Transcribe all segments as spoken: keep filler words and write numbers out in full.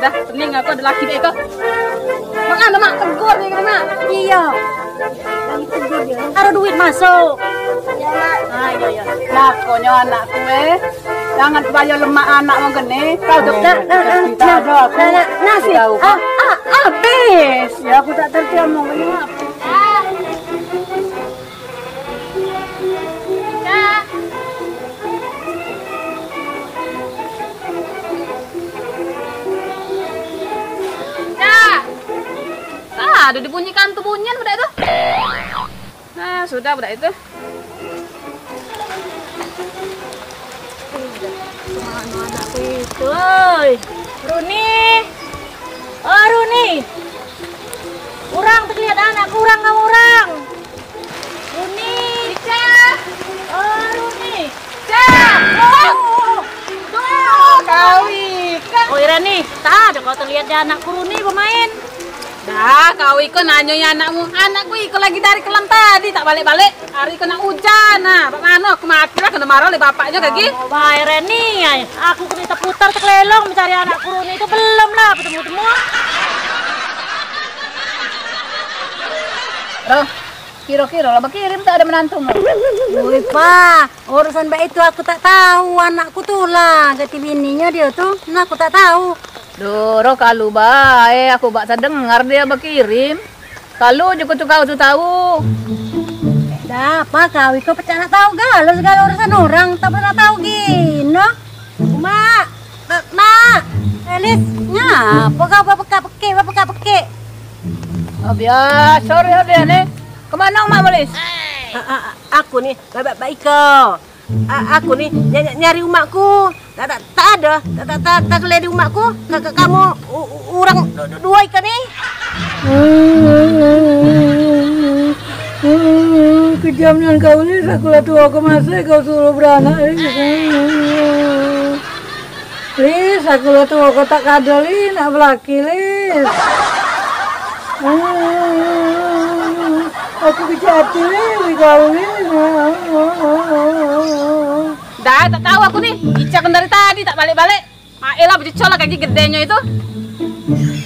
Dah, pening aku ado laki dek ko. Mak, anu, Mak, tegur dia kena, Mak. Iya. Lagi tegur dia. Taruh duit masuk. Iya, Mak. Ah, iya, iya. Nah, konyo anakku, eh. Jangan bayar lemak anak mau gini. Kau tu. Nah, nah, nah, nah, nah, nah, nah, nah, sih. Ah, ah, habis. Ya, aku tak terti omongannya apa. Cak. Ah, ado dibunyikan tu bunyian budak tu. Nah, sudah budak itu. Kemano anakku itu, oi? Runi. Oh, Runi. Urang tekeliat anakku, urang kamu, urang. Runi. Ica. Oh, Runi. Ica. Oh. Tuh, kau Ika. Oh, Irani, tak ada kau tekeliat di anakku Runi bemain. Dah, kau iko nanyo ya anakmu. Anakku iko lagi dari kelam tadi, tak balik-balik. Hari kena ujan, nah, bak mano aku mati lah, kena marah oleh bapaknya lagi. Lamo bae Reni, ai. Aku kena putar tekelelong mencari anakku Runi itu, belum lah betemu-temu. Roh, kiro-kiro lah bekirim tak ada menantu mu. Woi, Pa, urusan baik itu aku tak tahu, anakku tu lah, ganti bininya dia tu, nah aku tak tahu. Duh, Roh, kalu bae, aku bak tedengar dia bekirim. Kalu jugo tu kau tu tahu. Dah, apa kau iko pecak nak tahu galo segalo urusan orang, tak pernah tahu gino. Mak, Mak, Mak. Elis, ngapa kau bepekak-pekik, bepekak-pekik? Oh, biasa dia, dia ni. Kemano Mak Melis? A- a- aku ni, ba- ba- baik kau. A- aku ni ny- ny- nyari umakku. Tak, tak, tak ada. Tak, tak, tak, tak keliat di umakku. Ka- ka- kamu u- u- urang du- du- duo iko ni. Kejam nian kau ni, sakulah tuo kau masih kau suruh beranak. Lis, aku lah tuo kau tak kado, Lis, nak belaki, Lis. Aku kecil hati, Lis, kau, Lis. Dah, tak tahu aku ni. Ica kan dari tadi tak balik-balik. Mael lah, bececol lah kaki gedenyo itu.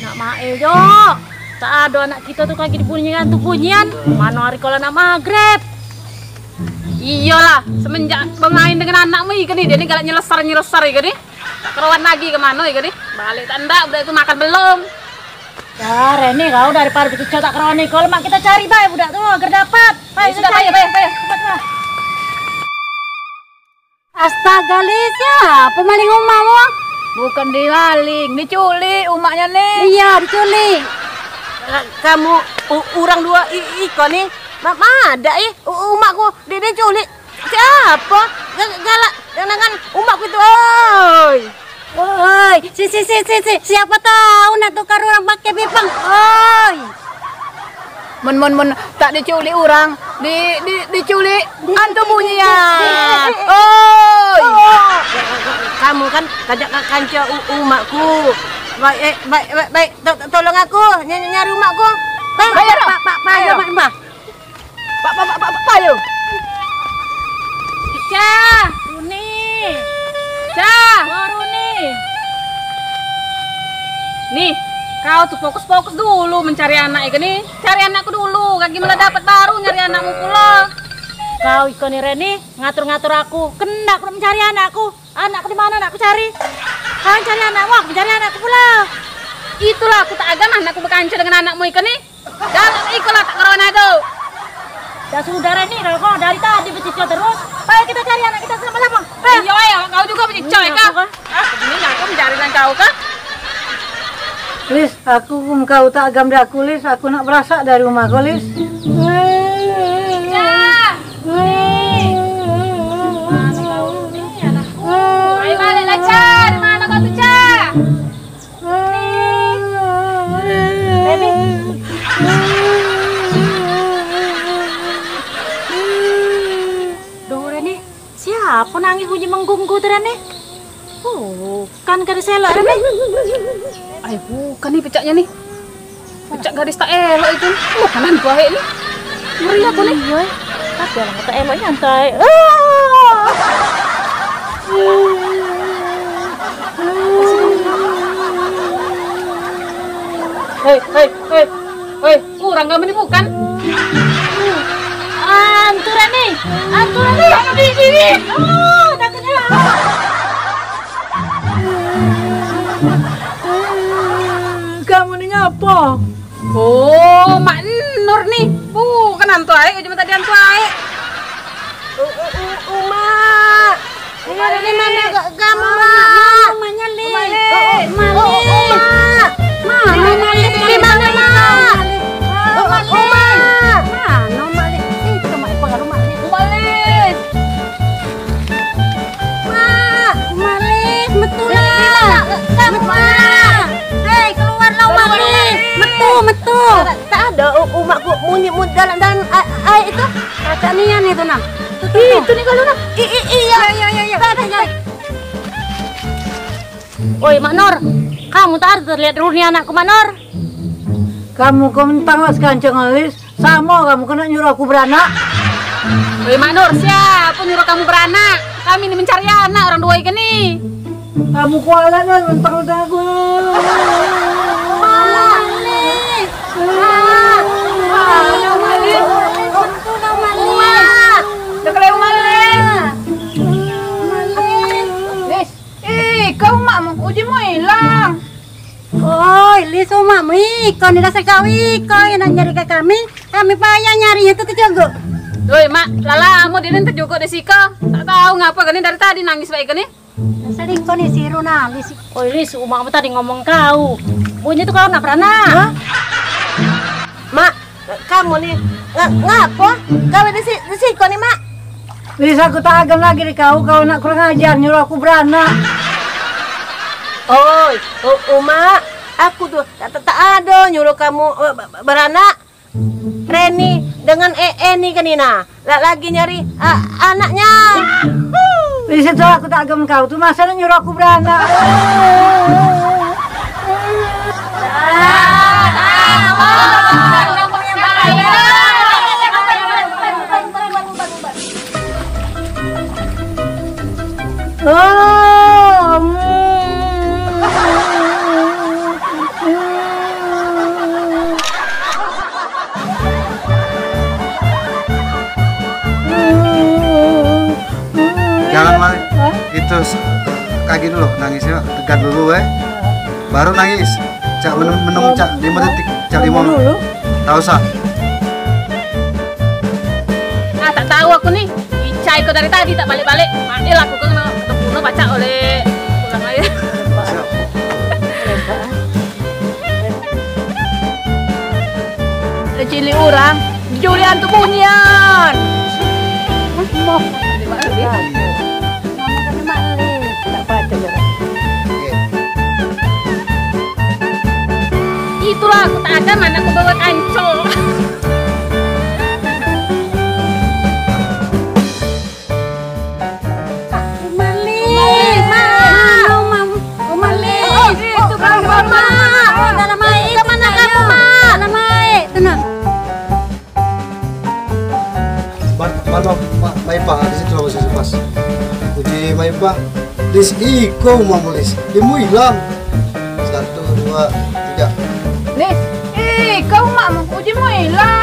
Nak mael, Jo. Tak ada anak kita tu kaki dibunyikan tu bunyian. Mano hari kalau nak maghrib? Iyolah, semenjak bemain dengan anakmu iko ni, dia ni galak nyelesar-nyelesar iko ni. Tak keruan lagi kemano iko ni. Balik tak ndak, budak itu makan belum. Ya, Reni, kau daripada becucok tak keruan iko, lemak kita cari bae budak tu, agar dapat. Ya sudah, payo, payo, payo. Cepat lah. Astaga, Lis, siapa maling umakmu? Bukan dimaling, diculik umaknya ni. Iya, diculik. Kamu u- urang duo i- iko ni, ma- madak ih u- umakku di- diculik. Siapa? Ga- galak dengan umakku itu, oi. Oi, si, si, si, si, si, siapa tahu nak tukar orang pakai bipang, oi. Mun, mun, mun tak diculik orang, di, di, diculik antu bunyian. Oi. Kamu kan kajak ka- kanca u- umakku. Baik, eh, baik, baik, baik. To- to- tolong aku ny- ny- nyari umakku. Pak, Bayar. Pak, Pak, Pak, Bayar. Pak, Pak. Pak, Pak, Pak, Pak, Pak, ayo. Ica, Runi. Ica. Oh, Runi. Nih, kau tuh fokus-fokus dulu mencari anak iko nih. Cari anakku dulu, kaki malah dapat baru nyari anakmu pula. Kau iko nih, Reni, ngatur-ngatur aku. Kena aku nak mencari anakku. Anakku di mana nak aku cari? Kau cari anakmu, aku mencari anakku pula. Itulah aku tak agam anakku bekanca dengan anakmu iko nih. Dah, iko lah tak corona tu. Dah sudah, Reni, kau dari tadi becicil terus. Ayo kita cari anak kita sama-sama. Ayo. Iya, ayo, kau juga becicil, iya, kau. Aku kan. Ah, begini lah, aku mencari dengan kau, kah? Lis, aku kum kau tak agam di aku, Lis. Aku nak berasak dari rumah kau, Lis. Cah! Nih. Mana kau nih, anakku? Ayo balik lah, Cah. Di mana kau tu, Cah? Baby. Duh, Reni, siapa nangis bunyi menggunggu tu, Reni? Bukan gadis elok, Reni. Ay, bukan nih pecaknya nih. Pecak gadis tak elok itu. Makanan buahek nih. Ngeri aku nih. Iya, tapi orang tak elok nyantai. Ah! Hei, hei, hei, kurang kamu ni bukan? Anturan ni, anturan ni. Kamu di sini. Oh, takutnya. Kamu ni ngapa? Oh, Mak Nur ni. Bukan hantu aek, cuma tadi hantu aek. U-, u-, u-, Uma. Uma, di mana kamu, Mak? Umanya Lis. Uma, Lis. U-, u-, Uma. Mana Mak Lis? Di mana, Mak? U-, u-, Uma. Mana Mak Lis? Itu Mak, pengaruh Mak Lis. Uma, Lis. Mak, Uma Lis, metu lah. Metu lah. Hei, keluar lah, Uma Lis. Metu, metu. Tak ada, u-, umakku munyi mu dalam, dalam a-, air itu. Kacak nian itu, nah. Tuh, tuh, tuh. Itu nih kalau, nah. I-, i-, iya. Iya, iya, iya, iya. Dah, dah, dah. Oi, Mak Nur. Kamu tak ada terlihat dulu nih anakku, Mak Nur. Kamu kau mentang wak sekancang Lis. Samo kamu kena nyuruh aku beranak. Weh, Mak Nur, siapa nyuruh kamu beranak? Kami ni mencari anak orang dua ikan ni. Kamu kualat kan mentang udah aku. Malik. Malik. Malik. Malik. Malik. Ih, kau makmu, uji mu hilang. Oi, Lis, umakmu iko ni dasar kau iko yang nak nyari ke kami. Kami payah nyari yang tu terjogok. Oi, Mak, lala amu dia terjogok di siko. Tak tahu ngapa kani dari tadi nangis baik kani. Dasar iko ni si Runa, Lis. Oi, Lis, umakmu tadi ngomong kau. Bunyi tu kau nak beranak. Hah? Mak, kamu ni nga-, ngapo gawe di si-, di siko ni, Mak? Lis, aku tak agam lagi di kau, kau nak kurang ajar nyuruh aku beranak. Oi, u-, Uma, aku tu tak, tak, tak ado nyuruh kamu, eh, be-, be-, beranak. Reni dengan E E ni ke Nina, la-, lagi nyari, eh, anaknya. Lis, itu aku tak agam kau tu, masa nak nyuruh aku beranak. Jangan, Mai. Hah? Itu s-, kagi dulu nangisnya, tegar dulu, eh. Baru nangis. Cak menung, menung, cak lima detik, cak lima. Dulu. Tak usah. Ah, tak tahu aku ni. Icai kau dari tadi tak balik-balik. Mati lah aku kena kebunuh pacak oleh orang lain. Siap. Cilik orang, Julian tu bunyian. Moh. Itulah aku tak ada mana aku bawa kancol. Malik, Mak. Mama, Mama. Malik. Oh, itu kan Mama. Dalam air. Ke mana kamu, Mak? Dalam air. Tenang. Mak, Mak, Mak, Mak Ipah, di situ lah posisi pas. Uji Mak Ipah. Lis, iko Mak Lis. Dia mau hilang. Satu, dua, tiga. Lis, iko Mak, uji mau hilang.